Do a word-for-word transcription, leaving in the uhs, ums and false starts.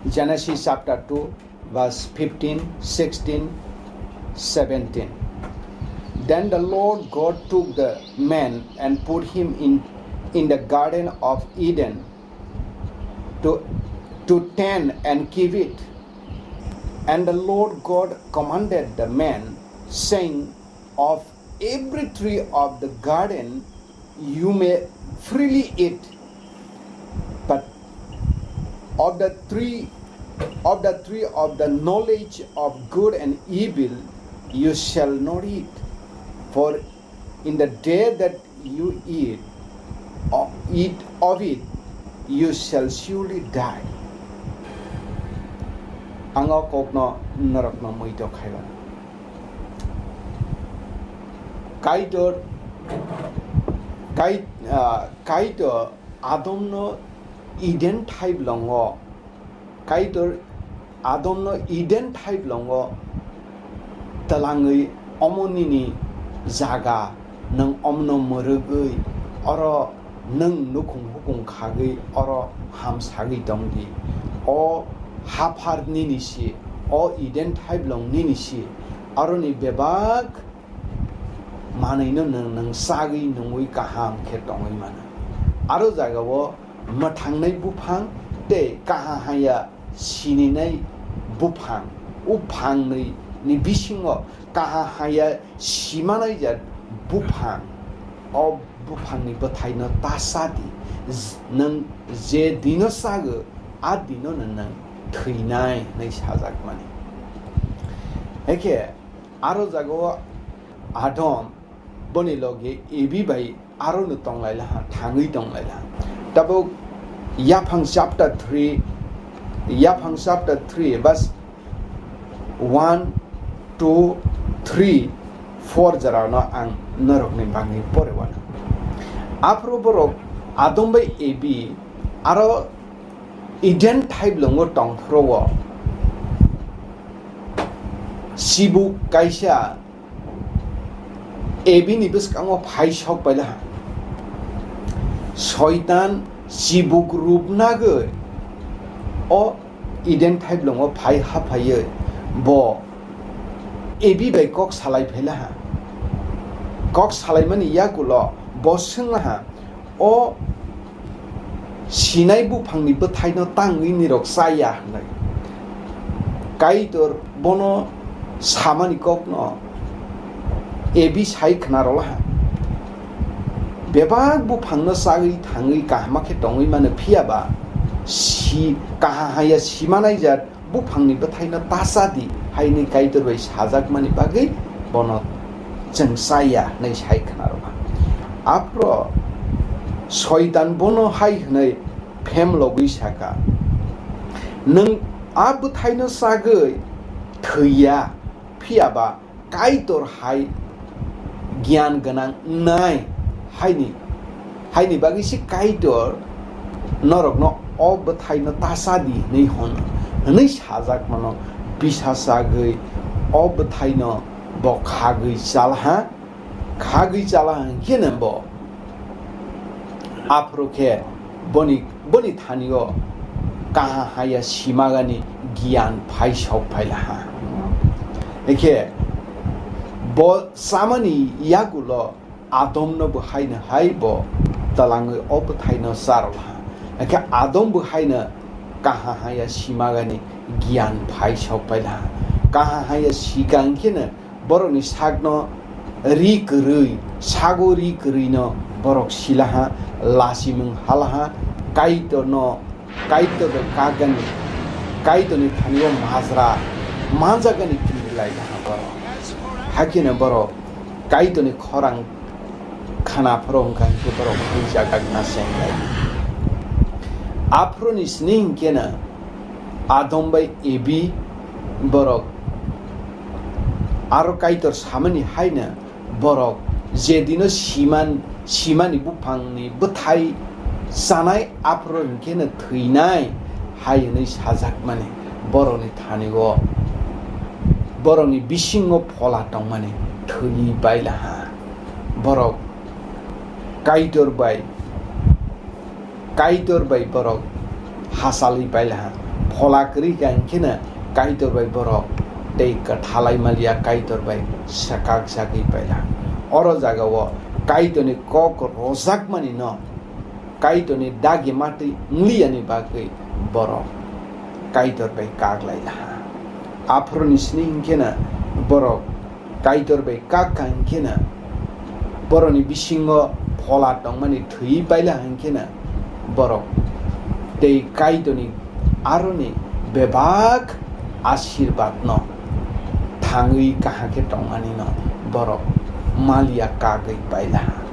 Genesis chapter two, verse fifteen, sixteen, seventeen. Then the Lord God took the man and put him in, in the garden of Eden to, to tend and keep it. And the Lord God commanded the man, saying, "Of every tree of the garden you may freely eat, but of the tree of the tree of the knowledge of good and evil you shall not eat, for in the day that you eat, o-, eat of it, you shall surely die." Ang o kokno norokno muitok khai mano. Kaitor, Kai-, ah, Kaitor Adomno Eden thaiblongo, Kaitor Adomno Eden thaiblongo twlangwi, "Omo nini jaga, nwng omno mwrwgwi oro nwng nukhung hukung khagwi oro ham sagwi tong di. O haphar nini si, o Eden thaiblong nini si, aroni bebak manwino nwng, nwng sagwi nungwi kaham khe tongwi mano." Aro jagao mwthangnai buphang tei kaha haya sininai buphang, o phangnwi ni bisingo kaha haya simanai jat buphang, o buphangni bwthaino ta cha di, z-, nwng je dino chago, a dinono nwng thwinai hwnwi sajakmani. Haikhe aro jagao Adam boni loge Evi bai arono tonglaila ha, thangwi tonglaila ha. Tabuk Yaphang chapter three, Yaphang chapter three, verse one, two, three, four jorano ang norokni bagwi pore wano. Aphuru borok Adam bai Evi aro Eden thaiblongo tongphuru o chibuk kaisa Evi ni bwskango phai sok paila ha. Soitan chibuk rupnagwi o Eden thaiblongo phai haphaiwi bo Evi bai kok salai phaila ha. Kok salaimani yagulo bo swngla ha, "O sinai buphangni bwthaino tangwi nirok chaya?" hwnwi. Kaitor bono samani kokno Evi sai khna rwla ha. Bebak buphangno chagwi thangwi kaham khe tongwi mano, phiya ba si, kaha haya simanai jat buphangni bwthaino ta cha di, haini Kaitor bai sajakmani bagwi bono chwng chaya hwnwi sai khna rwkha. Aphro Soitan bono hai hwnwi phemlogwi saka, "Nwng a bwthaino chagwi thwi ya, phiya ba Kaitor hai giyan gwnang wngnai, haini, haini bagwi se Kaitor norokno o bwthaino ta cha di hwnwi hwn," hwnwi sajak mano. Bisa chagwi o bwthaino bo khagwi chalaha, khagwi chalaha hwnkhe no bo aphuru khe boni, boni thani o kaha haya simagani giyan phai sok phai laha. Ekhe bo chamani yagulo Adomno bo haino hai bo twlangwi o bwthaino charwlaha. Ekhe Adam bo haino kaha haya simagani giyan phai sok phai laha. Kaha haya sikang kheno borokni sakno ri kwrwi, sago ri kwrwino borok silaha, lasimung halaha, Kaitorno, Kaitor bai kakgani, Kaitorni thani o majra manjakgani kiri lai laha borok. Hakheno borok Kaitorni khorang khana phoro wngkha hwnkhe borok buijakgak na cheng lai. Aphuruni sini hwnkhe no Adam bai Evi borok aro Kaitor samani haino borok je dino siman, simani buphangni bwthai chanai aphuru hwnkhe no thwinai hai hwnwi sajakmani borokni thani o, borokni bisingo phola tongmani thwi bai laha. Borok Kaitor bai, Kaitor bai borok hachalwi bai laha. phola kwrwi kha hwnkhe no Kaitor bai borok tei kwthalai maliya Kaitor bai swkak jagwi paila. Oro jagao Kaitorni kok rojakmani no Kaitorni dagi matwi wngliyani bagwi borok Kaitor bai kak lai laha. Aphuruni sini hwnkhe no borok Kaitor bai kak kha hwnkhe no borokni bisingo phola tongmani thwi paila hwnkhe no borok tei Kaitorni aroni bebak asirbatno thangwi kaham khe tongmani no borok maliya kagwi paila.